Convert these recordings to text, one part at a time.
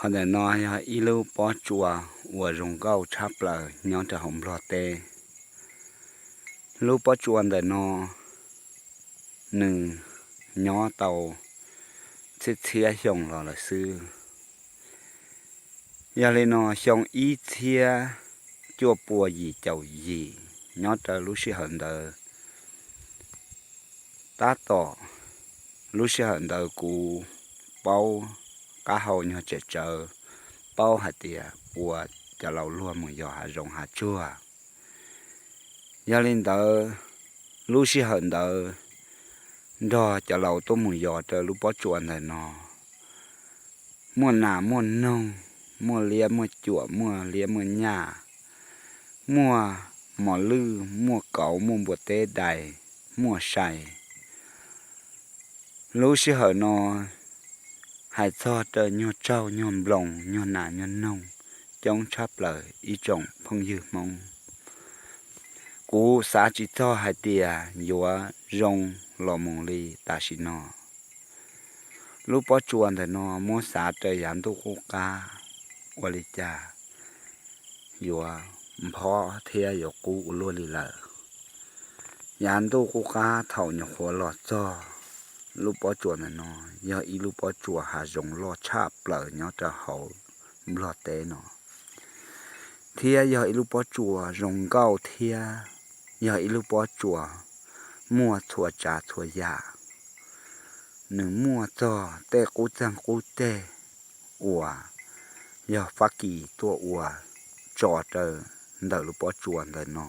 Ntawm no yog ib lub pob tsuas uas zoo nkauj tshaj plaws nyob rau hauv Nplog teb. Lub pob tsuas ntawm no nws nyob tau txhiab txhiab xyoo los lawm xwb. Yog li no, xyoo ib txhiab cuaj pua yim caum yim, nyob rau lub sij hawm ntawd, tab tom lub sij hawm ntawd kuv paub qab hau nyuag tsem tsawv, paub hais tias ua cov laus luag mus yos hav zoov hav tsuag. Yog li ntawd, lub sij hawm ntawd nrog cov laus tuaj mus yos rau lub pob tsuas ntawm no, muaj nas muaj noog, muaj liab muaj cuam, muaj liab muaj nyaj, muaj mos lwj, muaj kauv, muaj npua teb dais, muaj sai. Lub sij hawm no hais txog rau nyuag tsaug nyuag nploos, nyuag nas nyuag noog coob tshaj plaws ib tsoom phooj ywg Hmoob. Kuv xav tsis txog hais tias yuav zoo los mus li tam sim no. Lub pob tsuas ntawm no muab xav rau yav ntuj qub qab, ua li cas yuav nphob thiab yuav qub ua luaj li lawm. Yav ntuj qub qab thaum nyuam qhuav los txog, lub pob tsuas ntawm no yog ib lub pob tsuas hav zoov loj tshaj plaws nyob rau hauv Nplog teb no, thiab yog ib lub pob tsuas zoo nkauj thiab yog ib lub pob tsuas muaj txhua tsav txhua yam. Nws muaj txog tej qub txeeg qub teg uas yog Fab Kis tuaj ua tso rau ntawm lub pob tsuas ntawm no.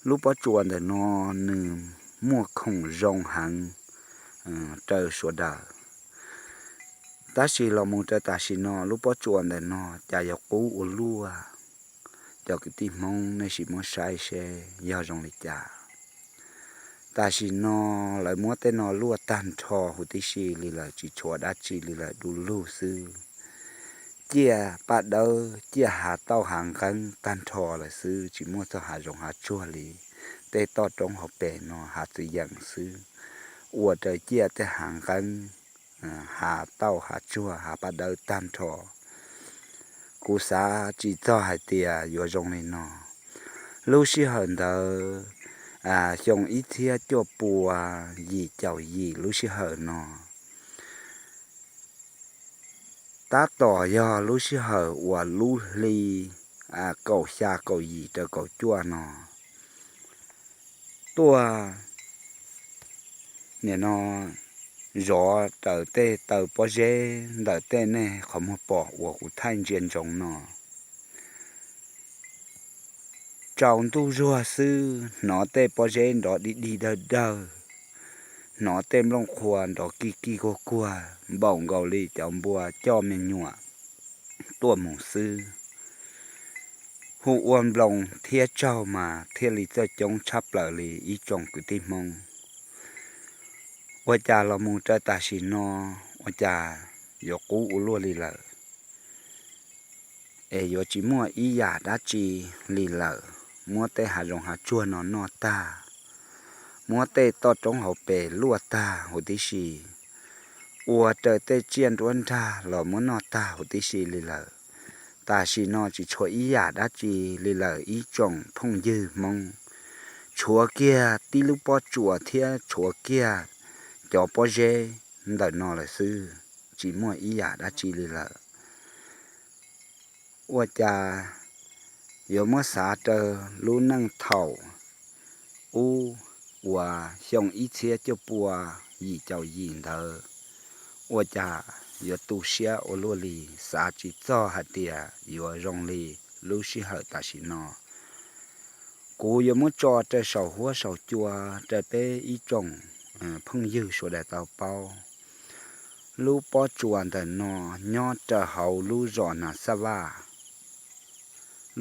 Lub pob tsuas ntawm no nws muaj khoom zoo heev rau sawv daws. Tab sis los mus rau tam sim no lub pob tsuas ntawm no cas yuav qub ua luaj. Cov kwv tij Hmoob nej sim muab saib seb yog zoo li cas. Tam sim no lawv muab tej no luaj tag nrho huv tib si li lawm, tsis tshuav dab tsi li lawm, du lug xwb. Ciaj paj dawb, ciaj hav tauj hav nqeeb tag nrho lawm xwb, tsis muaj txog hav zoov hav tsuag li. Tej toj roob hauv pes no hav txwv yeem xwb, ua rau ciaj tej hav nqeeb, hav tauj hav tsuag hav paj dawb tag nrho. Kuv xav tsis txog hais tias yuav zoo li no. Lub sij hawm ntawd, xyoo ib txhiab cuaj pua yim caum yim lub sij hawm no, tab tom yog lub sij hawm uas lub hli kaum xya kaum yim rau kaum cuaj no tuaj, nim no zov raws tej taw pob zeb ntawm tej nej qhov muag pom uas kuv thaij ntsia ntsoov no. Tsaus ntuj zuag xwb hnov tej pob zeb nrov dig dig dawg dawg, hnov tej nplooj qhua nrov kig kig kuag kuag npaum nkaus li cov npua coj me nyuam tuaj mus xwb. Hu ua nploos thiab tsaug mas thiaj li txawj coob tshaj plaws li ib tsoom kwv tij Hmoob. Ua cas los mus rau tam sim no ua cas yuav qub ua luaj li lawm, es yuav tsis muaj ib yam dab tsi li lawm, muab tej hav zoov hav tsuag no noj tag, muab tej toj roob hauv pes luaj tag huv tib si, ua raws tej tsiaj nruab nrag los muab noj tag huv tib si li lawm. Tam sim no tsis tshuav ib yam dab tsi li lawm ib tsoom phooj ywg Hmoob, tshuav kiag tib lub pob tsuas thiab tshuav kiag cov pob zeb ntawm no lawm xwb, tsis muaj ib yam dab tsi li lawm. Ua cas yuav muab xav rau lub neej thaum ub uas xyoo ib txhiab cuaj pua yim caum yim ntawd, ua cas yuav tu siab ua luaj li, xav tsis txog hais tias yuav zoo li lub sij hawm tam sim no. Kuv yuav muab tso rau saum huab saum cua rau peb ib tsoom phooj ywg sawv daws tau paub. Lub pob tsuas ntawm no nyob rau hauv lub zos Nas Xab Vaj.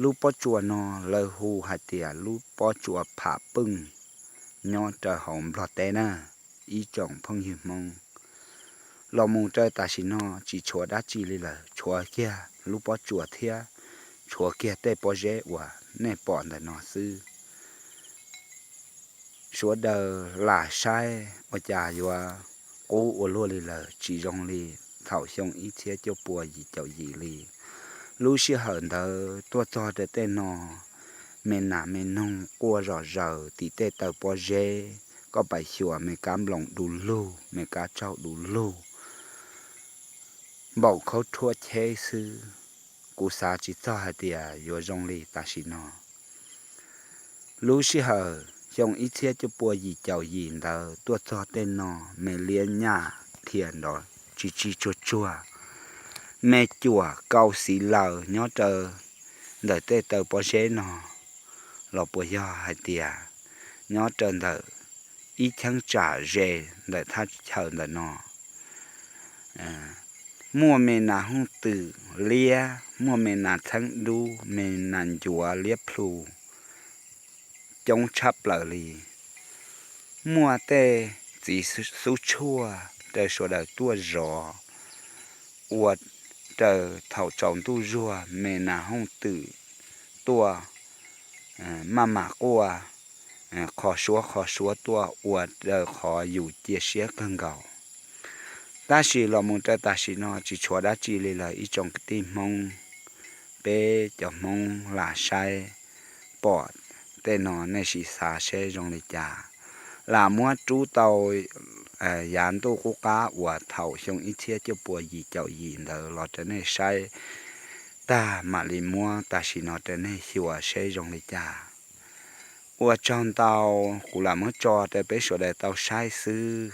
Lub pob tsuas no lawv hu hais tias lub pob tsuas Pham Pwj nyob rau hauv Nplog teb na, ib tsoom phooj ywg Hmoob. Los mus rau tam sim no tsis tshuav dab tsi li lawm, tshuav kiag lub pob tsuas thiab tshuav kiag tej pob zeb uas nej pom ntawm no xwb. Sawv daws lam saib ua cas yuav qub ua luaj li lawm, tsis zoo li thaum xyoo ib txhiab cuaj pua yim caum yim li. Lub sij hawm ntawd tuaj txog rau tej no, me nas me noog quaj zom zaws tim tej taw pob zeb, koj pais xyuas me kab nploos du lug, me kab tsaug du lug, npaum khaub rhuab cheb xwb. Kuv xav tsis txog hais tias yuav zoo li tam sim no. Lub sij hawm xyoo ib txhiab cuaj pua yim caum yim ntawd tuaj txog tej no, me liab nyaj thiaj nrov tsis tsis tsuag tsuag, me cuam kau xiv laws nyob rau ntawm tej taw pob zeb no, los puas yog hais tias nyob rau ntawm ib cheeb tsam ze ntawm thaj chaw ntawm no. Muaj me nas hooj twm liab, muaj me nas txheeb dub, me nas ncuav liab plhu coob tshaj plaws li. Muaj tej txiv xub tshuaj rau sawv daws tuaj zov, ua rau thaum tsaus ntuj zuag me nas hooj twm tuaj maj mam quaj qhov suab qhov suab tuaj ua rau qhov yus cia siab kawg nkaus. Tab sis los mus rau tam sim no tsis tshuav dab tsi li lawm ib tsoom kwv tij Hmoob, peb cov Hmoob lam saib pom tej no nej sim xav seb zoo li cas. Lam muab rub tau yav ntuj qub qab uas thaum xyoo ib txhiab cuaj pua yim caum yim ntawd los rau nej saib tag mam li muab tam sim no rau nej xyuas seb zoo li cas. Ua tsaug ntau, kuv lam muab tso rau peb sawv daws tau saib xwb.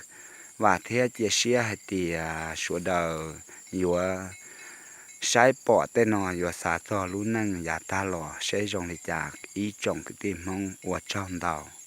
Vam thiab cia siab hais tias sawv daws yuav saib pom tej no yuav xav txog lub neej yav tag los seb zoo li cas ib tsoom kwv tij Hmoob, ua tsaug ntau.